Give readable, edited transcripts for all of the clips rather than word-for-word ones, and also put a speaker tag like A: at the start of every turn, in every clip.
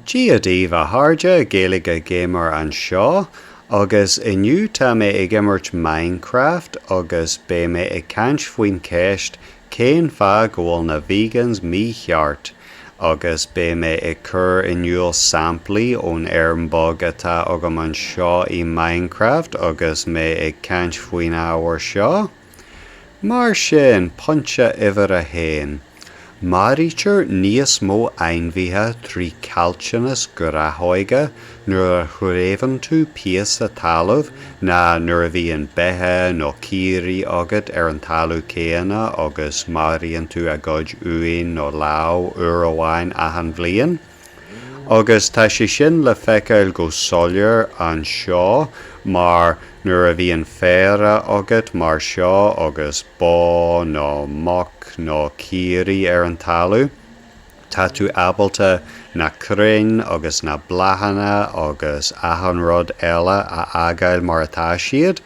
A: Dia daoibh a chairde, Gaeilge Gamer anseo, agus inniu tá mé ag imirt Minecraft agus beidh mé ag caint faoin cheist cén fáth go bhfuil na vegans mícheart? Agus beidh mé ag cur in iúl samplaí ón fheirm bheag atá agam anseo i Minecraft agus mé ag caint faoin ábhar seo. Mar sin, pointe uimhir a haon, maraítear níos mó ainmhithe trí caillteanas gnáthóige nuair a thréabhann tú píosa talaimh ná nuair a bhíonn beithe nó caoirigh agat ar an talamh céanna agus maraíonn tú a gcuid uain nó lámh uair amháin achan bhliain. Agus tá sé sin le feiceáil go soiléir anseo mar nuair a bhíonn féarach agat mar seo agus bó nó muc nó caoirigh ar an talamh, tá tú ábalta na crainn agus na bláthanna agus achan rud eile a fhágáil mar atá siad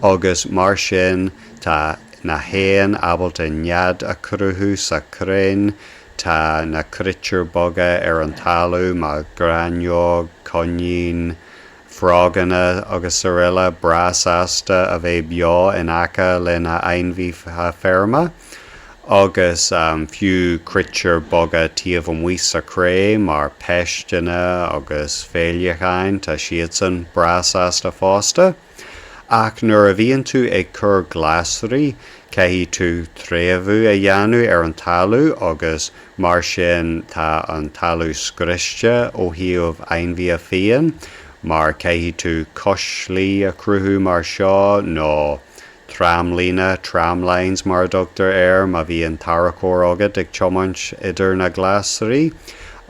A: agus mar sin tá na héin ábalta nead a chruthú sa chrainn, Tá na créatúir beaga ar an talamh mar ghráinneog, coinín, froganna agus araile breá sásta a bheith beo in aice le na ainmhithe feirme. Agus fiú créatúir beaga taobh amuigh sa chré mar peisteanna agus féileacáin, tá siadsan breá sásta fosta. Ach nuair a bhíonn tú ag cur glasraí, caithfidh tú treabhadh a dhéanamh ar an talamh agus mar sin tá an talamh scriosta ó thaobh ainmhithe fiáin mar caithfidh tú coisslí a chruthú mar seo nó tramlíne, tramlines mar a dtugtar air má bhíonn tarracóir agat ag tiomáint idir na glasraí,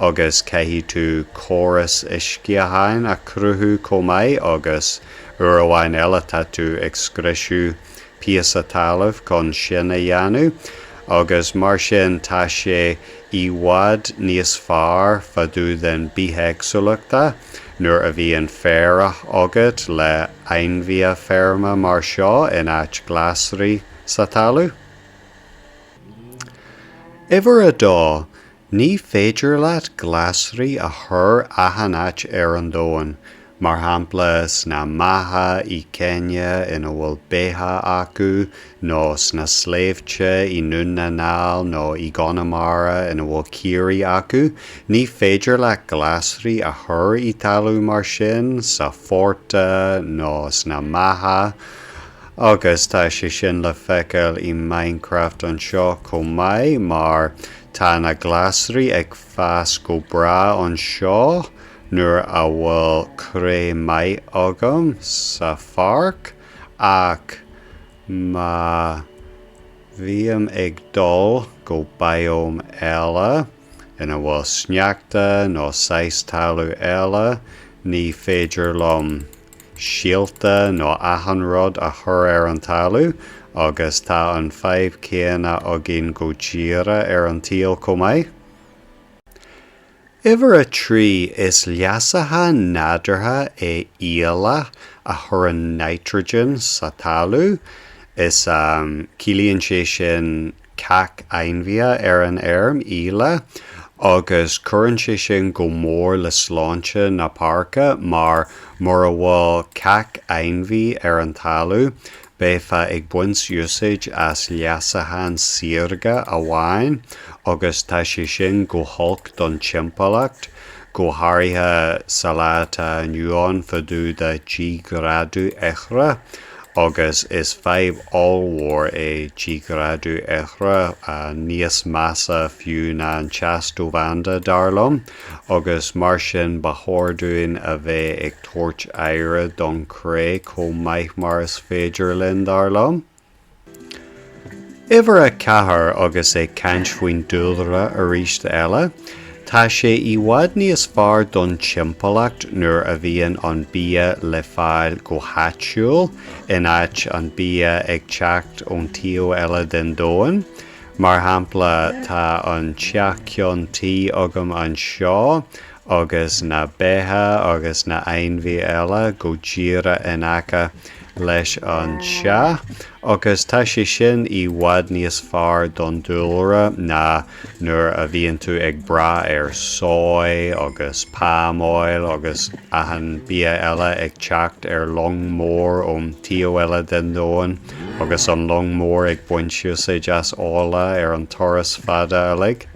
A: agus caithfidh tú córas uisceacháin a chruthú chomh maith agus uair amháin eile tá tú ag scriosadh píosa talaimh chun sin a dhéanamh agus mar sin tá sé i bhfad níos fearr fá dtaobh den bithéagsúlachta nuair a bhíonn féarach agat le ainmhithe feirme mar seo in áit glasraí sa talamh. Uimhir a dó, Ní féidir leat glasraí a chur achan áit ar an domhan, mar shampla sna macha i Kenya ina bhfuil beithe acu, nó sna sléibhte i nDún na nGall nó i gConamara ina bhfuil caoirigh acu. Ní féidir leat glasraí a chur i dtalamh mar sin, sa phortach nó sna macha. Agus tá sé sin le feiceáil i Minecraft anseo chomh maith mar tá na glasraí ag fás go breá anseo nuair a bhfuil cré maith agam sa pháirc ach má bhím ag dul go biome eile ina bhfuil sneachta nó saghas talamh eile ní féidir liom síolta nó achan rud a chur ar an talamh agus tá an fadhb céanna againn go díreach ar an tsaol chomh maith. Uimhir a 3, Is leasachán nádúrtha é aoileach a chuireann nitrogen sa talamh. Is ciallaíonn sé sin cac ainmhithe ar an fheirm, aoileach, agus cuireann sé sin go mór le sláinte na páirce mar mura bhfuil cac ainmhí ar an talamh beifeá ag baint úsáid as leasachán saorga amháin agus tá sé sin go holc don timpeallacht, go háirithe sa lá atá inniu ann fá dtaobh de dhíghrádú ithre. Agus is fadhb ollmhór é díghrádú ithre, níos measa fiú ná an teas domhanda, dar liom, agus mar sin ba chóir dúinn a bheith ag tabhairt aire don chré chomh maith mar is féidir linn, dar liom. Uimhir 4 agus ag caint faoin dúlra arís eile, tá sé i bhfad níos fearr don timpeallacht nuair a bhíonn an bia le fáil go háitiúil in áit an bia ag teacht ón taobh eile den domhan. Mar shampla, tá an teach ceann tí agam anseo agus na beithe agus na ainmhithe eile go díreach in aice. leis an teach agus tá sé sin i bhfad níos fearr don dúlra ná nuair a bhíonn tú ag brath ar soy agus palm oil agus achan bia eile ag teacht ar long mór ón taobh eile den domhan agus an long mór ag baint úsáid as ola ar an turas fada uilig.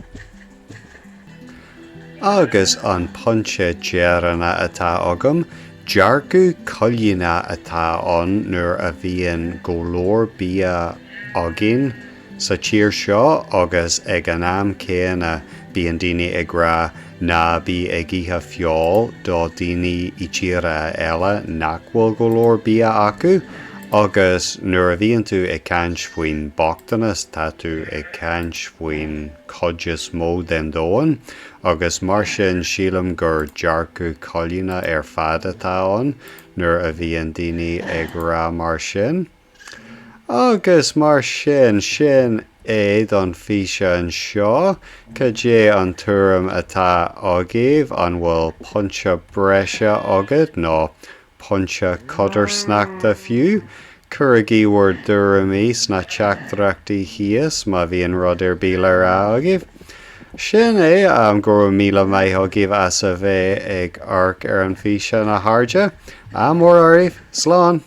A: Agus an pointe deireanach atá agam, dearcadh coilíneach atá ann nuair a bhíonn go leor bia againn sa tír seo agus ag an am céanna bíonn daoine ag rá ná bí ag ithe feoil do daoine i tíortha eile nach bhfuil go leor bia acu agus nuair a bhíonn tú ag caint faoin bochtanas tá tú ag caint faoin cuid is mó den domhan agus mar sin sílim gur dearcadh coilíneach ar fad atá ann nuair a bhíonn daoine ag rá mar sin. Agus mar sin, sin é don físeán seo. Cad é an tuairim atá agaibh? An bhfuil pointe breise agat nó pointe codarsnachta fiú. Cuirigí bhur dtuairimí sna teachtaireachtaí thíos má bhíonn rud ar bith le rá agaibh. Sin é, go raibh míle maith agaibh as a bheith ag amharc ar an bhfíseán a chairde. Ádh mór oraibh. Slán!